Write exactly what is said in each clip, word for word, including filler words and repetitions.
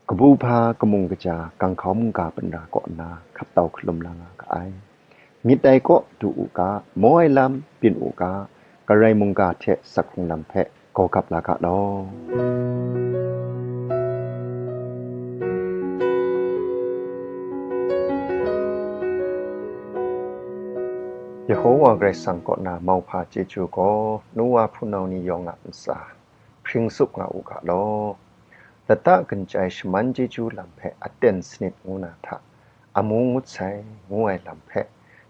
Kabu hpa kamung kaja ganghkau mungga panra kaw nna hkap tau hkalum la nga ga ai. Myit ai kaw du u ga, maw ai lam byin u ga, Karai mungga hte sak hkrung lam hpe gaw gap la ga law. Yehowa Karai Kasang kaw na mauhpa chyeju gaw, nu wa hpunau ni yawng a ntsa hpring tsup nga u ga law. Lata ganchyai shaman chyeju lam hpe aten sanit ngu na hta, amu ngut sai ngu ai lam hpe,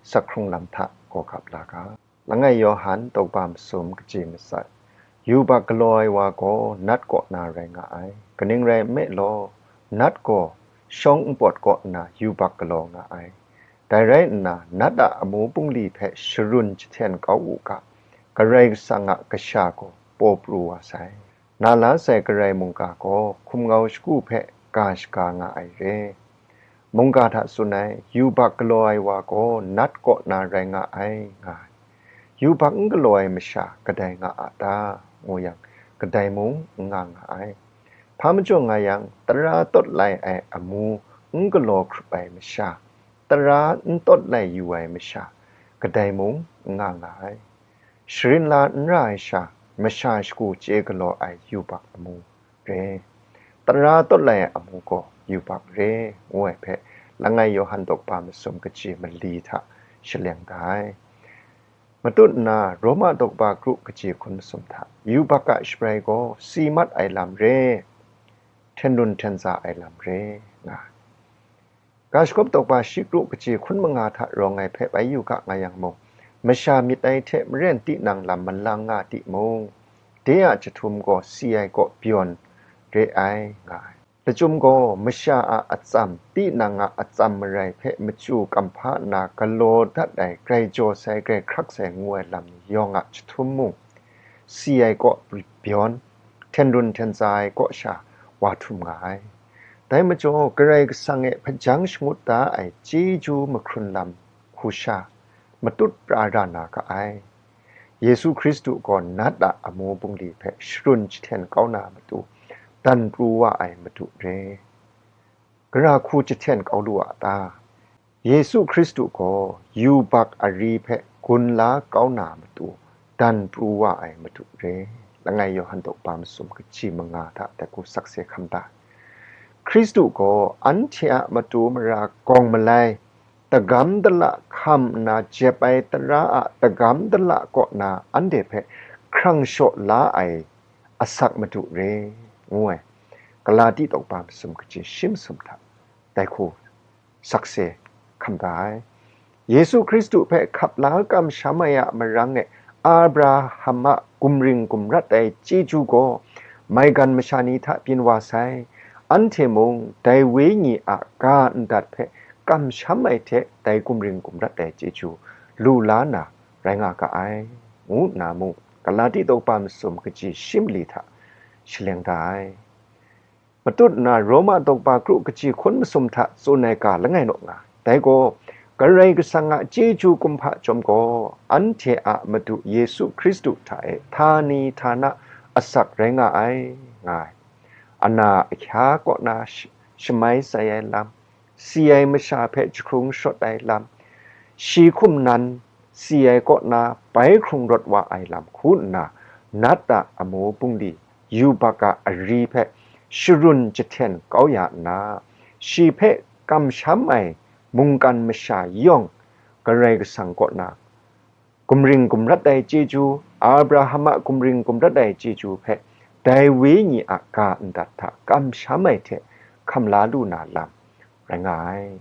sak hkrung lam hta gaw gap la ga. Langai Yawhan tawkba masum kaji matsat, yubak galaw ai wa gaw nat kaw na rai nga ai, kaning rai nme law, nat gaw shawng npawt kaw nna yubak galaw nga ai. Dai rai nna, nat a amu bungli hpe sharun jahten kau u ga, Karai Kasang a Kasha gaw paw pru wa sai. Na la sai Karai mungga gaw hkumngau shagu hpe ga shaga nga ai re. Mungga hta tsun ai, yubak galaw ai wa gaw nat kaw na rai nga ai, nga ai. Yubak n galaw ai masha kadai nga a ta? Ngu yang, kadai mung n nga nga ai. Hpa majaw nga yang, tara tawt lai ai amu n galaw hkrup ai masha, tara n tawt lai yu ai masha, kadai mung n nga nga ai. Sharin la n ra ai sha, masha shagu chye galaw ai yubak amu re. Tara tawt lai ai amu gaw yubak re, ngu ai hpe, langai Yawhan tawkba masum kaji mali hta shaleng da ai. Matut nna, Roma tawkba kru kaji hkun masum hta, yubak a shabrai gaw si mat ai lam re, hten run hten za ai lam re, nga ai. Ga Shagawp tawkba shi kru kaji hkun manga hta rawng ai hpe bai yu ga nga yang mung, masha myit ai hte maren tinang lam malang nga timung, de a jahtum gaw si ai kaw byawn re ai, nga ai. Lachyum gaw, masha a atsam, tinang a atsam marai hpe machyu kamhpa nna galaw dat ai, grai jaw sai, grai hkrak sai ngu ai lam ni yawng a jahtum mung, si ai kaw byawn, hten run hten za ai kaw sha wa htum nga ai. Dai majaw, Karai Kasang e hpajang shangut da ai chyeju mahkrun lam hku sha matut pra ra na ga ai. Yesu Hkristu gaw nat a amu bungli hpe sharun jahten kau na matu, dan pru wa ai Madu re. Gara hku jahten kau lu a ta? Yesu Hkristu gaw yubak ari hpe gun la kau na matu, dan pru wa ai Madu re. Langai Yawhan tawkpa masum kaji manga hta dai hku sakse hkam da. Hkristu gaw anhte a matu mara gawng malai, tagam dala hkam nna jep ai tara a tagam dala kaw na anhte hpe hkrang shaw la ai asak Madu re, ngu ai. Galati tawkpa masum kaji shi masum hta dai hku sakse hkam da ai. Yesu Hkristu hpe hkap la kamsham ai a marang e, Abraham a gumring gumrat ai chyeju gaw maigan masha ni hta byin wa sai. Anhte mung dai Wenyi a ga ndat hpe kamsham ai hte dai gumring gumrat ai chyeju lu la na rai nga ga ai, ngu nna mung, Galati tawkpa masum kaji shi mali hta shaleng da ai. Matut nna Roma tawkpa kru kaji hkun masum hta tsun ai ga langai naw nga. Dai gaw, Karai Kasang a chyeju kumhpa chyawm gaw, anhte a Madu Yesu Hkristu hta e htani htana asak rai nga ai, nga ai. Ana ahkya kaw na sh-, shamai sai ai lam, si ai masha hpe jahkrung shawt ai lam, shi hkum nan si ai kaw na bai hkrung rawt wa ai lam hku nna, nat a amu bungli yubak a ari hpe sharun jahten kau ya nna, shi hpe kamsham ai mungkan masha yawng Karai Kasang kaw na gumring gumrat ai chyeju, Abraham a gumring gumrat ai chyeju hpe dai Wenyi a ga ndat hta kamsham ai hte hkam la lu na lam rai nga ai.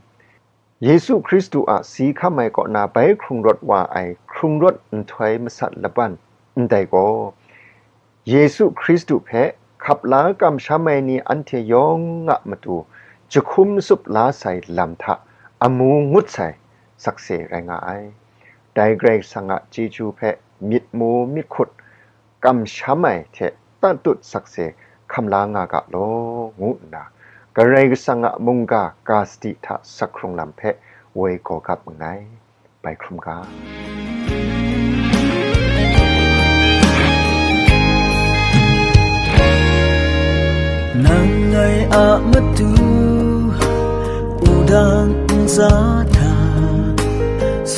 Yesu Hkristu a si hkam ai kaw na bai hkrung rawt wa ai hkrung rawt nhtoi masat laban ndai gaw, Yesu Hkristu hpe hkap la kamsham ai ni anhte yawng a matu jahkum tsup la sai lam hta amu ngut sai sakse rai nga ai. Dai Karai Kasang a chyeju hpe myit mu myit hkut kamsham ai hte tatut sakse hkam la nga ga law, ngu nna Karai Kasang a mungga ga sadi hta sak hkrung lam hpe woi gaw gap nngai. Bai hkrum ga. Nang Ai a matu, wudang ntsa hta,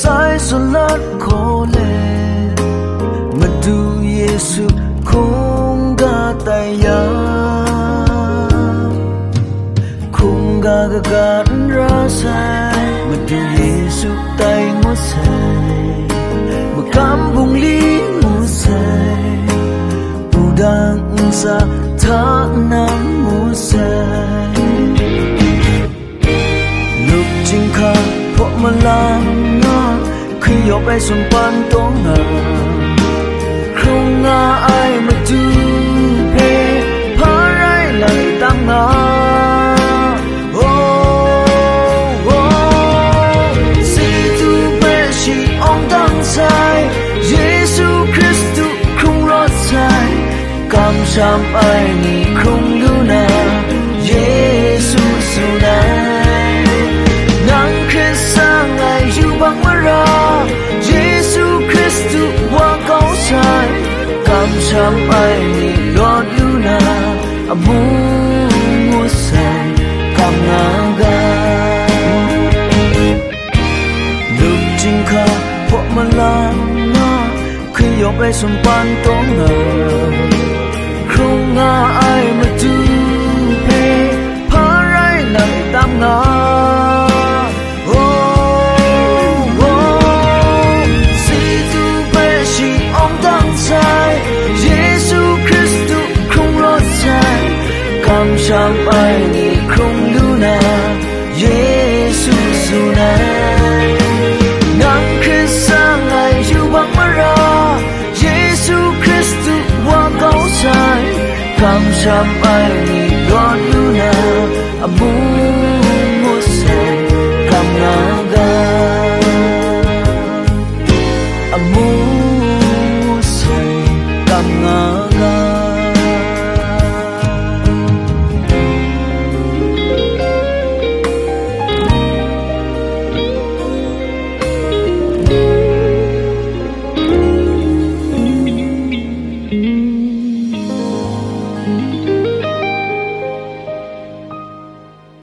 sai salat hkaw let, Madu Yesu hkungga tai yang, hkungga kaga n ra sai, Madu Yesu tai ngut sai, magam bungli ngut sai, wudang ntsa hta nang mu sai. Lup chyinghka hpaw malang nga, hkri yawp ai sumpan taw nga, hkrung nga ai Madu hpe hpa rai lai tam nga. Oh, oh, si tu hpe shi awng dang sai, Yesu Hkristu hkrung rawt sai, kamsham ai ni hkrung lu na, Yesu tsun ai. Nang hkrit sang ai yubak mara, Yesu Hkristu wa kau sai, kamsham ai ni rawt lu na, amu ngut sai, kam nga ga. Lup chyinghka hpaw malang nga, hkri yawp ai sumpan taw nga, hkrung nga ai Madu hpe hpa rai lai tam nga. Oh, oh, si tu hpe shi awng dang sai, Yesu Hkristu hkrung rawt sai, kamsham ai ni hkrung lu na, Yesu tsun ai. Nang hkrit sang ai yubak mara, Yesu Hkristu wa kau sai, kamsham ai ni rawt lu na, amu ngut sai, kam nga ga. Amu ngut sai, kam nga ga.